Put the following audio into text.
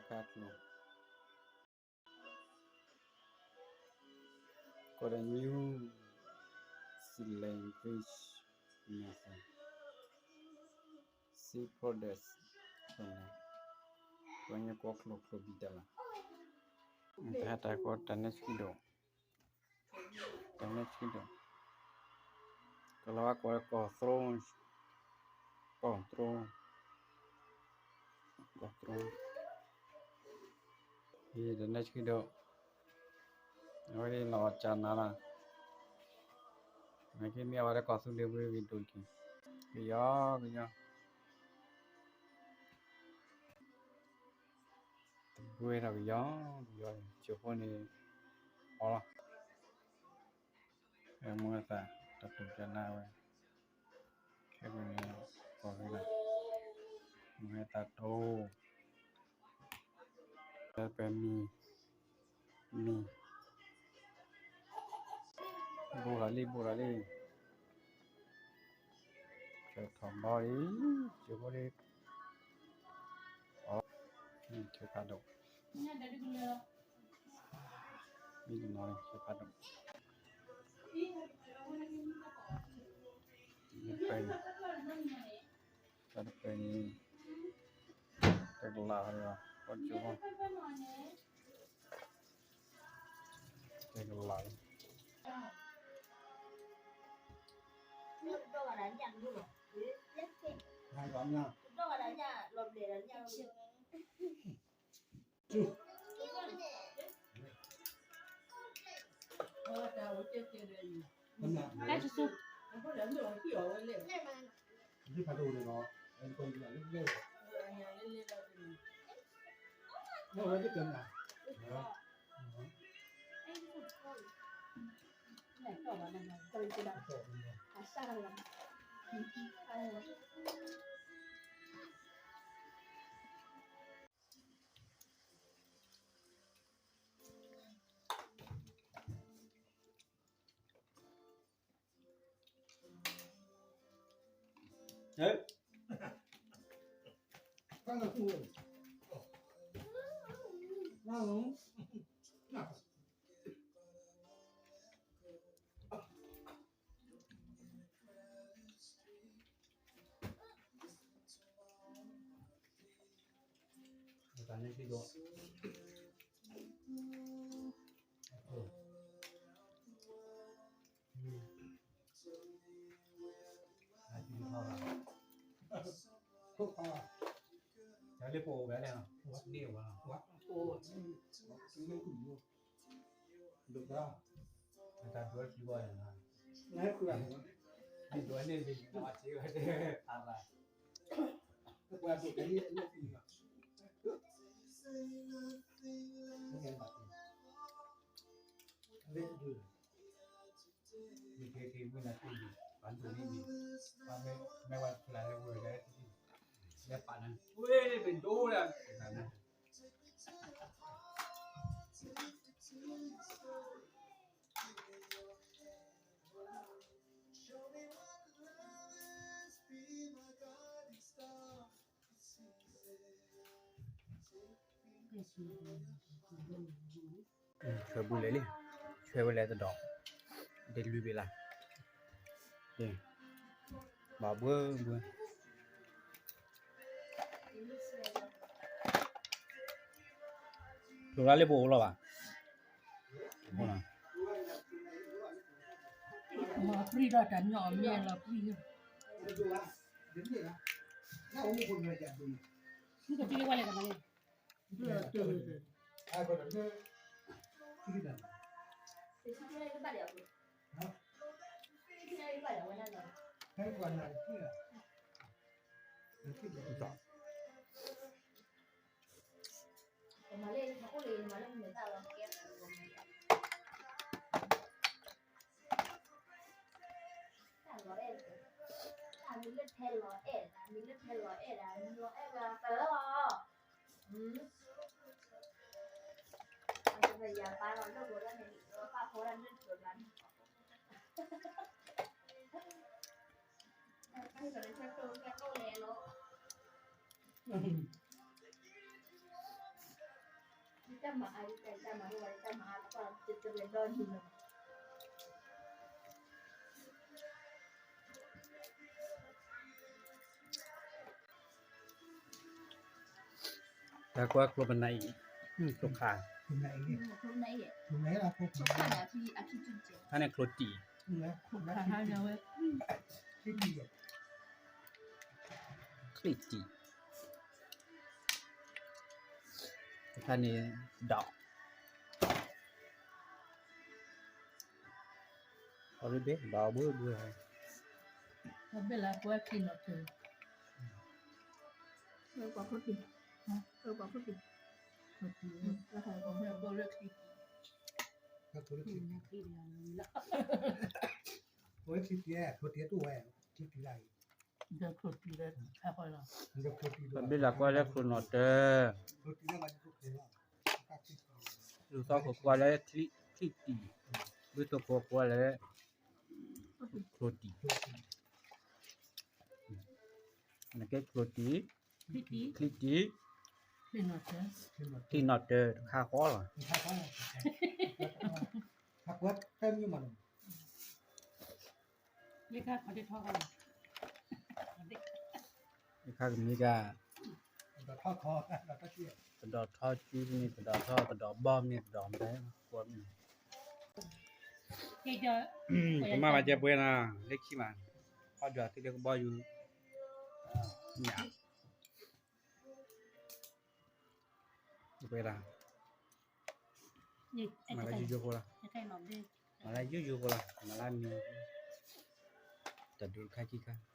ခါကျိ ကီးဒီး New Zealand Bridge န့ၣ် Sea Products န့ၣ် ပှၤညါကွီကျိကျိဘံၣ်တၢ်လီၤ. တၢ်ဟဲတၢ်ကီတၢ်နဲၣ်ဆံဒိၣ်, တၢ်နဲၣ်ဆံဒိၣ်, ကလီၤဝါကိးလၢကီၢ်သရိ, ကီၢ်သရိ, ကီၢ်သရိ, တၢ်နဲၣ်ဆံဒိၣ်, အဝဲဒၣ်နီၢ်ကၠၢ်နၤလီၤ, မ့ၢ်က့မ့ၢ်အဝဲဒၣ်ကီၢ်သူလ့ၤဝ့ၢ်ဂ့ၤဒိၣ်က့ၤ, ကယီကယီ တဘှ့ထီၣ်ကယီကယီ, ကၠိဖိန့ၣ် အီလီၤ, မုၢ်ဟဲသၣ် တၢ်တိာ်ကနါဝဲ, ခဲကနံၣ် ကီၢ်ဝဲဒၣ် မုၢ်ဟဲသၣ်တိာ်, ပမံၤ မံၤ ဘိၣ်လီၤလံ ဘိၣ်လီၤလံ, ကၠီထီၣ်ဘီလံ, ကၠိဖိလံ, အီ ကၠိဖးဒိၣ်, မံၤတနီၤလံ ကၠိဖးဒိၣ်, တပၢၢ်န့ၣ် တကလးလီၤ, ကီၢ်ကၠိ တကလးလီၤ. ဆွဲဘူးလဲၣ်လံ, ဆွဲဝဲလဲၣ်တဒီး, ဒ်လွံၢ်ဘ့ၣ်လၢ်, ဘၣ်ဘှီဘှီ, ဖျိလၢလ့ပအိၣ်လီၤဘၣ်, မၤပြံၢ်ဒီးတၢ်ညီအမဲလီၤပြံၢ်, မ့ၢ်ကတံၢ်ဝဲလဲၣ်တမံၤန့ၣ် တၢ်ကွၢ်ကျိပနၢ်အံၤ, ကျိခါ, ခါန့ၣ်ကျိတံၢ်, ချံတံၢ်, တခါန့ၣ်ဒီး အီၤဘ့ၣ်ဘ့ၣ် ဒီးဘှ့ဘှ့, ဘ့ၣ်လၢကွၢ်ချံနီၤတၢၢ်, ကွၢ်ခိၣ်တံၢ်, ကွၢ်ခိၣ်တံၢ်, ချံတံၢ်, ချံတံၢ်လၢ, ဘ့ၣ်လၢကွၢ်လၢကျိနီၤတၢၢ်, လူၤသီခိၣ်ကွၢ်လၢချံတံၢ်, လူၤသီခိၣ်ကွၢ်လၢကျိတံၢ်, နကဲကျိတံၢ်, ချံတံၢ်, ချံနီၤတၢၢ်တခါဃီလီၤ. ယခါကမ့ၢ်ဒၣ် တဒီးထီၣ်စုန့ၣ် တဒီးထီၣ်, တဒီးဘီမ့ၢ်န့ၣ် တဒီးဘီမ့ၢ်, ကမၣ်မၤကဲပှဲၤနီၤ လၢခံမး, ဟီၣ်ဒွးသုလၢကဘီယူၤ, ပှဲၤဒၣ်, မၤလၢယိယိဖိလီၤ, မၤလၢယိယိဖိလီၤ, မၤလၢမံၤ, တၢ်ဒိတခါခံခါ